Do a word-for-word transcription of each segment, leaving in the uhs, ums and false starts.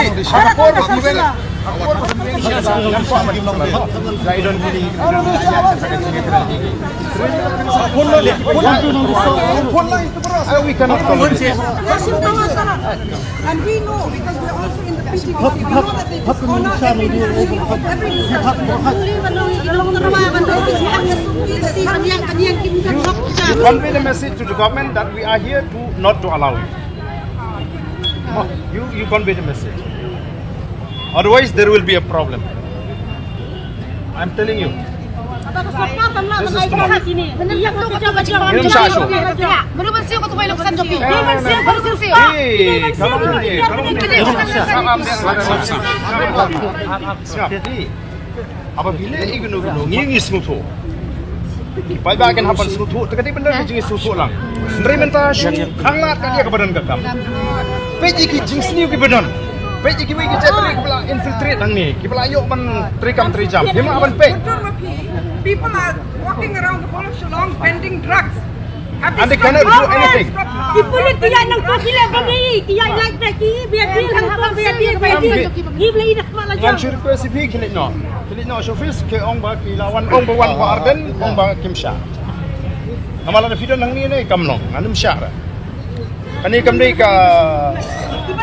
Actually, ha ka por ba ki wan, ha ka por ba ki wan, we cannot tolerate. And we know, because we're also in the P T P, we know that they dishonor every decision of every decision. You convey the message to the government that we are here to not to allow it. Oh, you, you convey the message. Otherwise, there will be a problem. I'm telling you. This is tomorrow. Ngin ym shah shuh. Eh, come on, eh, come on, eh. Sngap, sngap, sngap. Haba phi leh ïa kano kano ngi ngi sngewthuh. Paidbah kin hap ban sngewthuh, te ka dei ban don ka jingsngewthuh lang. Hynrei mynta shu khanglad ka dei kaba don ka kam. Peit ïa ki jingsniew kiba don. Peit ïa kiwei ki jaitbynriew kiba la infiltrate hangne, kiba la ïoh ban trei kam trei jam. Phim lah ban peit. People are walking around the whole of Shillong vending drugs. And they cannot do anything. Ki pulit ki ïa nang ko ki leh ba ngi, ki ïa nang ko ki, bia ki hang ko bia ki, bia ki. Ngi blei dak ma la jam. Ngan shu request ïa phi, khie leit noh. Khie leit noh sha office, ki ong ba ki la wan, ong ba wan ba Ardent, ong ba kim shah. Namar lada phi don hangne ne kam long, ngan ym shah re. Kane kam dei ka,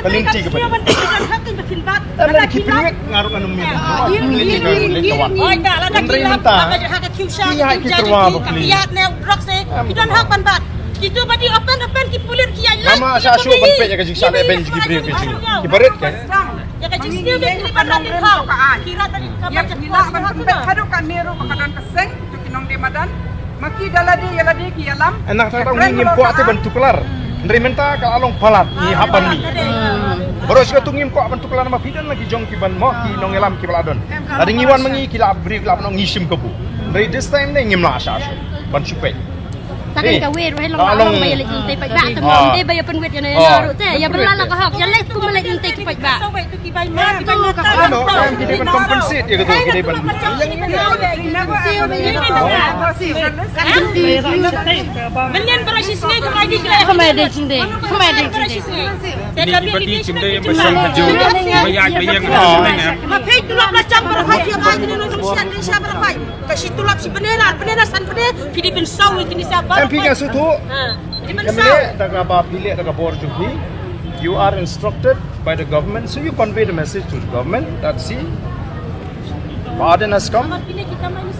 ka lynti kaba. Lada ki pynwit nga ruh ngan ym ïa. Oi, da, lada ki lap, lada ha ka kim shah, ki kim shah, ki ïa ne drugs eh. Ki don hak ban bat. Kitu ba dei open open ki pulit ki ïa lap. Mama, sa shu ban peit ïa ka jingshah leh ban jingim briew ki jing. Ki barit ka. Ïa ka jingsniew ki ban rat ki khaw. Ki rat ban ki khaw. Ïa ki lah ban pynpeit haduh katne ruh ba ka don ka seng, to ki nongdie madan. Ma ki da lade ïa lade ki ïalam. Ana ta ta ngi ngim kwah te ban tuklar. Hynrei mynta ka la long palat ngi hap ban mih. Baroh shi katta ngim kwah ban tuklar namar phi don la ki jong ki ban mo ki nongïalam kiba la don. Lada ngi wan ma ngi ki la briew la ban ong ngi shim kabu. Hynrei this time ne ngim lah shah shuh ban shu peit. Ta kan ka wer, wer long long ba ïa leit nangtei paidbah, te mo te ba ïa pynwit ïa na ïa na ruh te ïa ba la la ka hok ïa leit kum ba leit nangtei ki paidbah. Ano, em ki dei ban compensate ïa kito ki dei ban. Mynnin baroh shi sngi ka mai di kle. Ka mai di jingdei. Ka mai di jingdei. Te ka bi di jingdei ba shong ka jong. Ba ïa ba ïa. Ma phei tu la pla chang baroh hai ïa ba di no jong shan di sha baroh hai. Ka shi tulop shi bnai lar bnai lar san bnai, phi dei ban saw ïa kine sa baroh. Em phi ka suthu. Ha. Phi dei ban saw. Em leh da ka ba phi leh da ka bor jong phi. You are instructed by the government, so you convey the message to the government that, see, Ba Ardent has come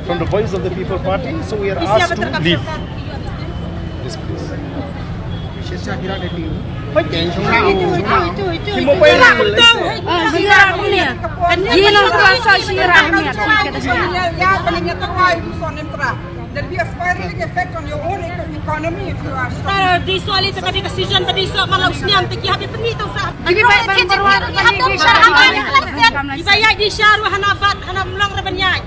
from the Voice of the People Party, so we are asked to leave this place. There'll be a spiraling effect on your own eco- economy if you are stopped. Di soh lei te ka dei ka season ka dei soh malau sniam te ki hap ïa pynmih tang sah. Ki ba ïa di shar wa hana bat hana mlong ra ban ïaid.